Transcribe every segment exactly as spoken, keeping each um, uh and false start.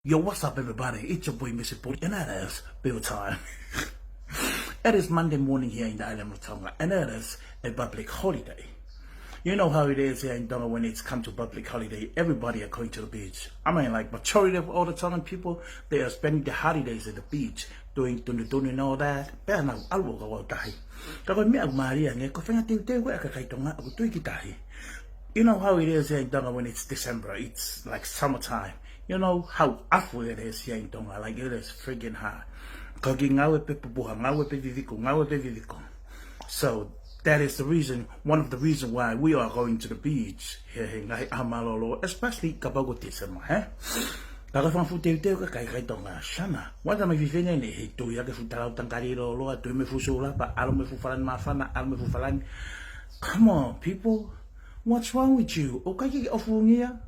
Yo, what's up, everybody? It's your boy, Mister Booty, and it is Bill time. It is Monday morning here in the island of Tonga, and it is a public holiday. You know how it is here in Tonga when it's come to public holiday. Everybody are going to the beach. I mean, like, majority of all the Tongan people, they are spending the holidays at the beach, doing tunu tunu and all that. Pea nau ʻalu ʻo kau ʻo tahi. Ka ko e meʻa ʻoku mālie ange, ko e feinga teuteu ko ē ʻa e kakai Tonga ʻoku tui ki tahi. You know how it is here in Tonga when it's December, it's like summertime. You know how awful it is here in Tonga, like, it is freaking hot. Ka ki ngāue pē pupuha, ngāue pē viviko, ngāue pē viviko. So that is the reason, one of the reasons why we are going to the beach he, he ngaahi ʻaho mālōlō, especially kapau ko December, eh? Ka ko e fanga fuʻu teuteu ʻa e kakai Tonga, Shana. Wata mai fifine ni he tui ʻa e fuʻu talau tangata lōloa, tui mei he fuʻu sōlapa, ʻalu mei he fuʻu falani māfana, ʻalu mei he fuʻu falani. Come on, people. What's wrong with you? ʻOku ʻikai ke ʻofungia?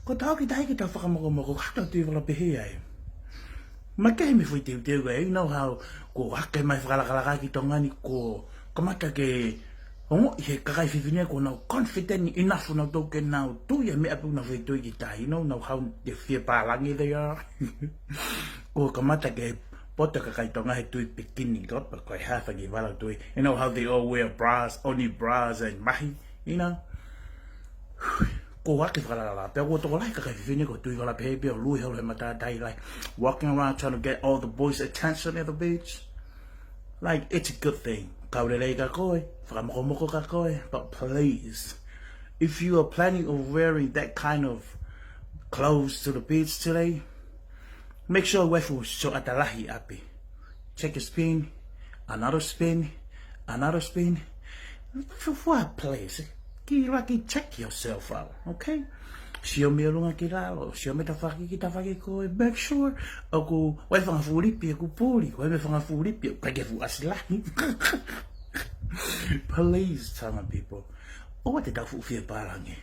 Ko tau ki tahi ke tau fakamokomoko, ka tau tui vala pehē ai. Makehe mei he fuʻu teuteu ko ē, you know how ko e hake mai fakalakalaka ki Tonga ni, ko e kamata ke ongoʻi he kakai fifine ko ʻenau confident enough ʻo nau tau ke nau tui ʻa e meʻa pē ʻoku nau fai tui ki tahi, you know, know how they feel pālangi they are. Ko e kamata ke poto kakai Tonga he tui pīkini, ko e hā e fanga vala tui. You know how they all wear bras, only bras and mahi, you know? Ko e hake fakalakalaka, pea ko e tokolahi kakai fifine ko e tui vala pehē pea ʻoku lue holo he matātahi, like, walking around trying to get all the boys' attention at the beach. Like, it's a good thing. Kau lelei kia koe, fakamokomoko kia koe, but please, if you are planning on wearing that kind of clothes to the beach today, make sure e fuʻu sio ʻatā lahi ʻapi. Check a spin, another spin, another spin. Fua, please. Kiʻi lava ke check yourself out, okay? Sio mei ʻolunga ki lalo, sio mei tafaʻaki ki tafaʻaki ko ē. Make sure ʻoku ʻi ai e fanga fuʻu lipi ʻoku puli, ʻoku ʻi ai e fanga fuʻu lipi ʻoku ʻikai ke fuʻu ʻasi lahi. Please, Tongan people. ʻOua te tau fuʻu fie pālangi.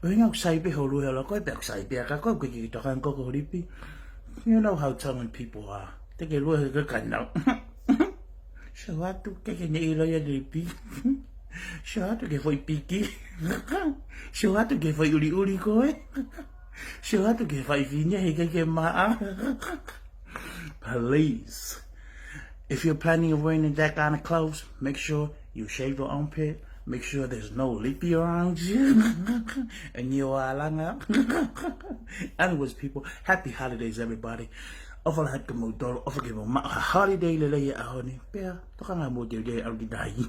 ʻUhinga ʻoku sai pē hoʻo lue holo kia koe, pea ʻoku sai pē ʻa koe, ʻoku ʻikai ke ke tokanga ki hoʻo lipi. You know how Tongan people are. Te ke lue he ke kanau. Sio atu, ʻikai ke ne ʻilo ia lipi. Sio atu ki he foʻi piki. Sio atu ki he foʻi ʻuliʻuli ko ē. Sio atu ki he foʻi fine, he ʻikai ke maʻa. Please. If you're planning on wearing that kind of clothes, make sure you shave your armpit. Make sure there's no lippy around you. And you are langa. Anyways, people, happy holidays, everybody. ʻOfa lahi atu kia moutolu, ʻofa ke mou maʻu ha holiday lelei he ʻaho ni. Pea, tokanga mo te te au ki tahi.